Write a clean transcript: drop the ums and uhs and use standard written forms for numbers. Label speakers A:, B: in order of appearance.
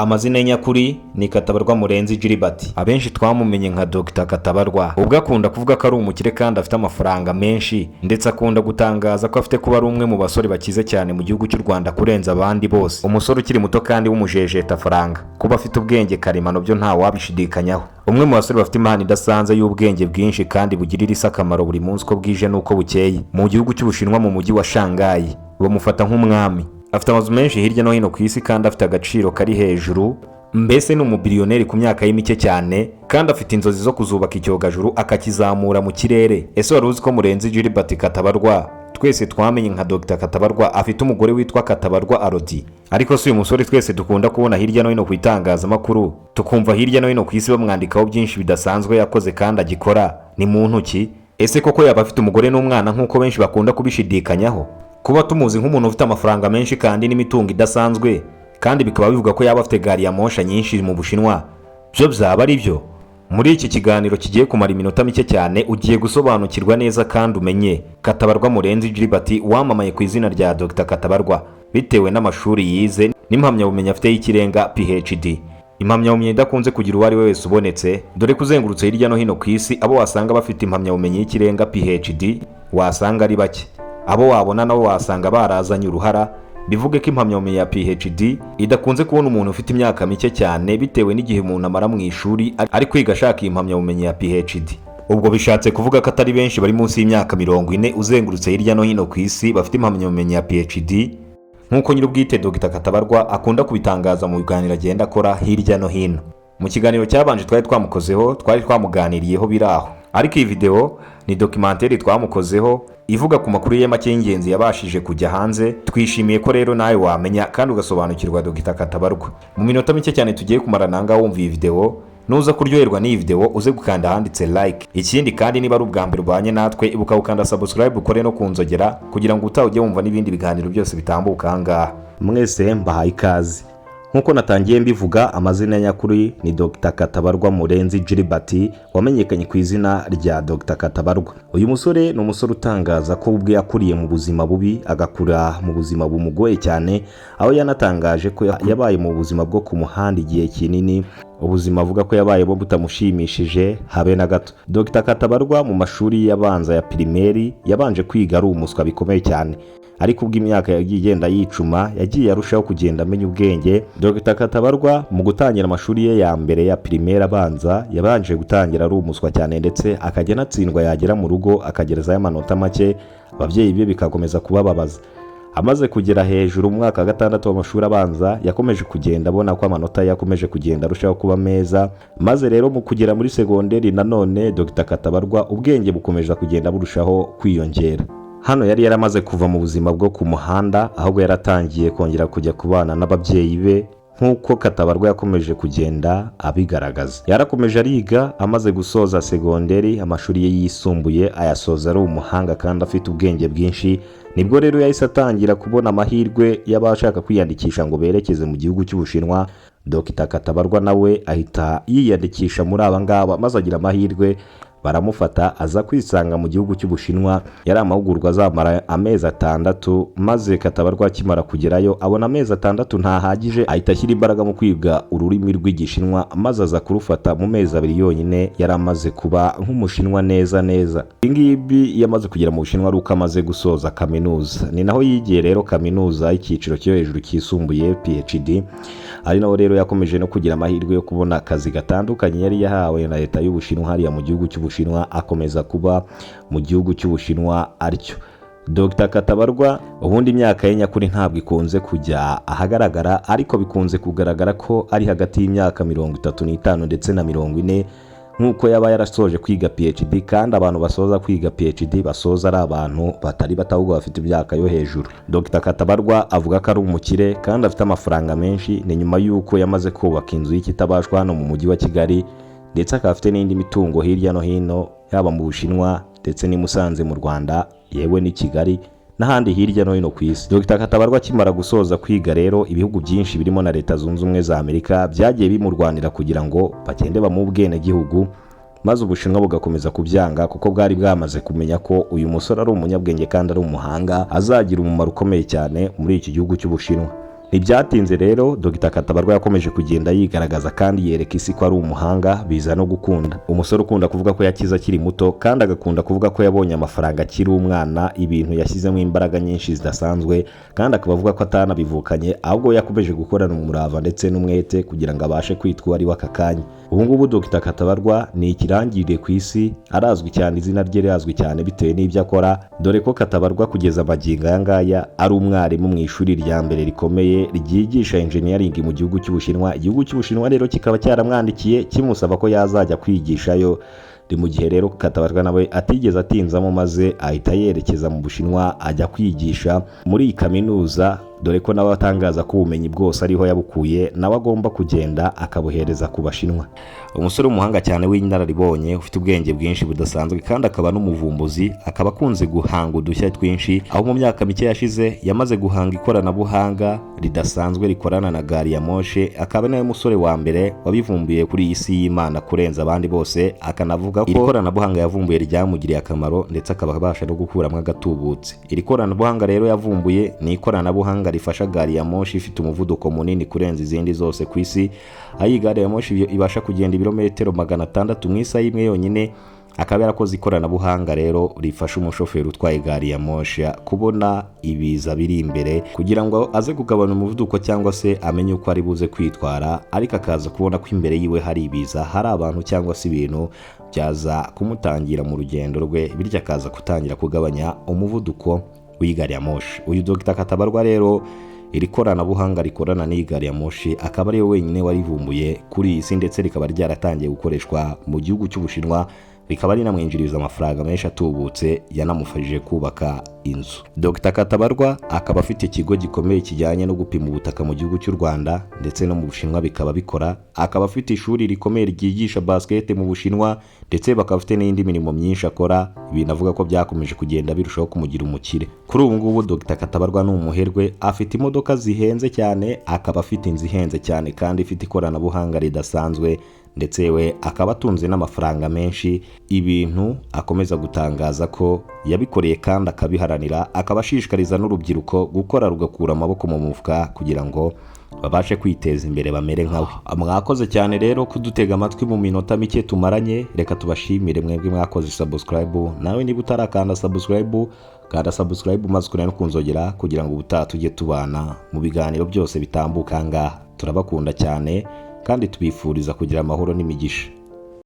A: Amazina ye nyakuri ni Katabarwa Murenzi Gilbert, abenshi twamumenye nka Dr Katabarwa. Ubwo akunda kuvuga ko ari umukire kandi afite amafaranga menshi, ndetse akunda gutangaza ko afite kuba ari umwe mu basore bakize cyane mu gihugu cy'u Rwanda kurenza abandi bose. Umusore ukiri muto kandi w'umujejetafaranga, kuba afite ubwenge karemano byo nta wabishidikanyaho. Umwe mu basore bafite impano idasanzwe y'ubwenge bwinshi kandi bugirira isi akamaro buri munsi uko bwije n'uko bukeye. Mu gihugu cy'Ubushinwa, mu mujyi wa Shanghai, bamufata nk'umwami. Afite amazu menshi hirya no hino ku isi kandi afite agaciro kari hejuru. Mbese ni umubiliyoneri ku myaka ye mike cyane, kandi afite inzozi zo kuzubaka icyogajuru akakizamura mu kirere. Ese wari uzi ko Murenzi Gilbert Katabarwa, twese twamenye nka Dr Katabarwa, afite umugore witwa Katabarwa Arodi? Ariko si uyu musore twese dukunda kubona hirya no hino ku itangazamakuru, tukumva hirya no hino ku isi bamwandikaho byinshi bidasanzwe yakoze kandi agikora, ni muntu ki? Ese koko yaba afite umugore n'umwana nk'uko benshi bakunda kubishidikanyaho? Kuba tumuzi nk'umuntu ufite amafaranga menshi kandi n'imitungo idasanzwe, kandi bikaba bivuga ko yaba afite gari ya moshi nyinshi mu Bushinwa, byo byaba ari byo? Muri iki kiganiro kigiye kumara iminota mike cyane, ugiye gusobanukirwa neza kandi umenye Katabarwa Murenzi Gilbert, wamamaye ku izina rya Dr Katabarwa, bitewe n'amashuri yize n'impamyabumenyi afite y'ikirenga PhD, impamyabumenyi idakunze kugira uwo ari we wese ubonetse, dore ko uzengurutse hirya no hino ku isi, abo wasanga bafite impamyabumenyi y'ikirenga PhD wasanga ari bake. Abo wabona nabo wasanga barazanye uruhara. Bivuge ko impamyabumenyi ya PhD idakunze kubona umuntu ufite imyaka mike cyane, bitewe n'igihe umuntu amara mu ishuri ari kwiga ashaka iyi mpamyabumenyi ya PhD. Ubwo bishatse kuvuga ko atari benshi bari munsi y'imyaka 40 uzengurutse hirya no hino ku isi bafite impamyabumenyi ya PhD, nk'uko nyir'ubwite Dr Katabarwa akunda kubitangaza mu biganiro agenda akora hirya no hino. Mu kiganiro cyabanje twari twamukozeho, twari twamuganiriyeho biri aho, ariko iyi video ni documentary twamukozeho ivuga ku makuru ye make y'ingenzi yabashije kujya hanze. Twishimiye ko rero nawe wamenya kandi ugasobanukirwa Dr Katabarwa. Mu minota mike cyane tugiye kumarana ngaho wumva iyi video, nuza kuryoherwa n'iyi video uze gukanda ahanditse like. Ikindi kandi, niba ari ubwa mbere ubanye natwe, ibuka gukanda subscribe, ukore no kunzogera kugira ngo utaha ujye wumva n'ibindi biganiro byose bitambuka aha ngaha. Mwese mbahaye ikaze. Nk'uko natangiye mbivuga, amazina nyakuri ni Dr Katabarwa Murenzi Gilbert, wamenyekanye ku izina rya Dr Katabarwa. Uyu musore ni umusore utangaza ko ubwe yakuriye mu buzima bubi, agakura mu buzima bumugoye cyane, aho yanatangaje ko yabaye mu buzima bwo ku muhanda igihe kinini, ubuzima avuga ko yabayemo butamushimishije habe na gato. Dr Katabarwa mu mashuri y'abanza ya primaire yabanje kwiga ari umuswa bikomeye cyane, ariko ubwo imyaka yagiye igenda yicuma yagiye arushaho kugenda amenya ubwenge. Dr Katabarwa mu gutangira amashuri ye ya mbere ya primaire abanza yabanje gutangira ari umuswa cyane, ndetse akajya anatsindwa, yagera mu rugo akagerezayo amanota make, ababyeyi be bikakomeza kubababaza. Amaze kugera hejuru mu mwaka wa gatandatu w'amashuri abanza, yakomeje kugenda abona ko amanota ye yakomeje kugenda arushaho kuba meza, maze rero mu kugera muri segonderi nanone Dr Katabarwa ubwenge bukomeza kugenda burushaho kwiyongera. Hano yari yaramaze kuva mu buzima bwo ku muhanda, ahubwo yaratangiye kongera kujya kubana n'ababyeyi be. Nk'uko Katabarwa yakomeje kugenda abigaragaza, yarakomeje ariga. Amaze gusoza segonderi, amashuri ye yisumbuye ayasoza ari umuhanga kandi afite ubwenge bwinshi. Nibwo rero yahise atangira kubona amahirwe y'abashaka kwiyandikisha ngo berekeze mu gihugu cy'Ubushinwa. Dr Katabarwa nawe ahita yiyandikisha muri aba ngaba, maze agira amahirwe baramufata, aza kwisanga mu gihugu cy'Ubushinwa. Yari amahugurwa azamara amezi 6, maze Katabarwa akimara kugerayo abona amezi 6 ntahagije, ahita ashyira imbaraga mu kwiga ururimi rw'Igishinwa, maze aza kurufata mu mezi 2 yonyine. Yari amaze kuba nk'Umushinwa neza neza. Ibi ngibi yamaze kugera mu Bushinwa ari uko amaze gusoza kaminuza. Ni naho yigiye rero kaminuza y'icyiciro cyo hejuru cyisumbuye PhD, ari naho rero yakomeje no kugira amahirwe yo kubona akazi gatandukanye yari yahawe na leta y'Ubushinwa hariya mu gihugu cy'Ubushinwa, akomeza kuba mu gihugu cy'Ubushinwa atyo. Dr Katabarwa ubundi imyaka ye nyakuri ntabwo ikunze kujya ahagaragara, ariko bikunze kugaragara ko ari hagati y'imyaka 35 ndetse na 40, nk'uko yaba yarasoje kwiga PhD, kandi abantu basoza kwiga PhD basoza ari abantu batari bato, ahubwo bafite imyaka yo hejuru. Dr Katabarwa avuga ko ari umukire kandi afite amafaranga menshi. Ni nyuma y'uko yamaze kubaka inzu y'ikitabashwa hano mu mujyi wa Kigali, ndetse akaba afite n'indi mitungo hirya no hino, yaba mu Bushinwa ndetse n'i Musanze mu Rwanda, yewe n'i Kigali n'ahandi hirya no hino ku isi. Dr Katabarwa akimara gusoza kwiga rero, ibihugu byinshi birimo na Leta Zunze Ubumwe za Amerika byagiye bimurwanira kugira ngo bagende bamuhe ubwenegihugu, maze Ubushinwa bugakomeza kubyanga, kuko bwari bwamaze kumenya ko uyu musore ari umunyabwenge kandi ari umuhanga, azagira umumaro ukomeye cyane muri iki gihugu cy'Ubushinwa. Ntibyatinze rero, Dr Katabarwa yakomeje kugenda yigaragaza kandi yereka isi ko ari umuhanga, biza no gukunda. Umusore ukunda kuvuga ko yakize akiri muto kandi agakunda kuvuga ko yabonye amafaranga akiri umwana, ibintu yashyizemo imbaraga nyinshi zidasanzwe, kandi akaba avuga ko atanabivukanye, ahubwo yakomeje gukorana umurava ndetse n'umwete kugira ngo abashe kwitwa uwo ari we aka kanya. Ubu ngubu Dr Katabarwa ni ikirangirire ku isi, arazwi cyane, izina rye rirazwi cyane bitewe n'ibyo akora, dore ko Katabarwa kugeza magingo aya ngaya ari umwarimu mu ishuri rya mbere rikomeye ryigisha engineering mu gihugu cy'Ubushinwa. Igihugu cy'Ubushinwa rero kikaba cyaramwandikiye kimusaba ko yazajya kwigishayo. Ni mu gihe rero Katabarwa nawe atigeze atinzamo, maze ahita yerekeza mu Bushinwa ajya kwigisha muri iyi kaminuza, dore ko nawe atangaza ko ubumenyi bwose ariho yabukuye, nawe agomba kugenda akabuhereza ku Bashinwa. Umusore w'umuhanga cyane w'inararibonye, ufite ubwenge bwinshi budasanzwe, kandi akaba n'umuvumbuzi, akaba akunze guhanga udushya twinshi, aho mu myaka mike yashize yamaze guhanga ikoranabuhanga ridasanzwe rikorana na gari ya moshi, akaba ari nawe musore wa mbere wabivumbuye kuri iyi si y'Imana kurenza abandi bose. Akanavuga ko iri koranabuhanga yavumbuye ryamugiriye akamaro, ndetse akaba abasha no gukuramo agatubutse. Iri koranabuhanga rero yavumbuye ni ikoranabuhanga rifasha gari ya moshi ifite umuvuduko munini kurenza izindi zose ku isi, aho iyi gari ya moshi ibasha kugenda ibirometero 600 mu isaha imwe yonyine. Akaba yarakoze ikoranabuhanga rero rifasha umushoferi utwaye gari ya moshi kubona ibiza biri imbere kugira ngo aze kugabanya umuvuduko cyangwa se amenye uko ari buze kwitwara, ariko akaza kubona ko imbere yiwe hari ibiza, hari abantu cyangwa se ibintu byaza kumutangira mu rugendo rwe, bityo akaza gutangira kugabanya umuvuduko w'iyi gari ya moshi. Uyu Dr Katabarwa rero, iri koranabuhanga rikorana n'iyi gari ya moshi akaba ariwe wenyine warivumbuye kuri iyi si, ndetse rikaba ryaratangiye gukoreshwa mu gihugu cy'Ubushinwa, rikaba rinamwinjiriza amafaranga menshi atubutse, yanamufashije kubaka inzu. Dr Katabarwa akaba afite ikigo gikomeye kijyanye no gupima ubutaka mu gihugu cy'u Rwanda, ndetse no mu Bushinwa bikaba bikora. Akaba afite ishuri rikomeye ryigisha basket mu Bushinwa, ndetse bakaba afite n'indi mirimo myinshi akora, ibintu avuga ko byakomeje kugenda birushaho kumugira umukire. Kuri ubu ngubu Dr Katabarwa ni umuherwe, afite imodoka zihenze cyane, akaba afite inzu ihenze cyane kandi ifite ikoranabuhanga ridasanzwe, ndetse we akaba atunze n'amafaranga menshi, ibintu akomeza gutangaza ko yabikoreye kandi akabiharanira, akaba ashishikariza n'urubyiruko gukora rugakura amaboko mu mufuka kugira ngo babashe kwiteza imbere bamere nkawe. Mwakoze cyane rero kudutega amatwi mu minota mike tumaranye. Reka tubashimire mwebwe mwakoze subscribe. Nawe niba utarakanda subscribe, kanda subscribe maze ukore no kunzogera kugira ngo ubutaha tujye tubana mu biganiro byose bitambuka ngaha. Turabakunda cyane kandi tubifuriza kugira amahoro n'imigisha.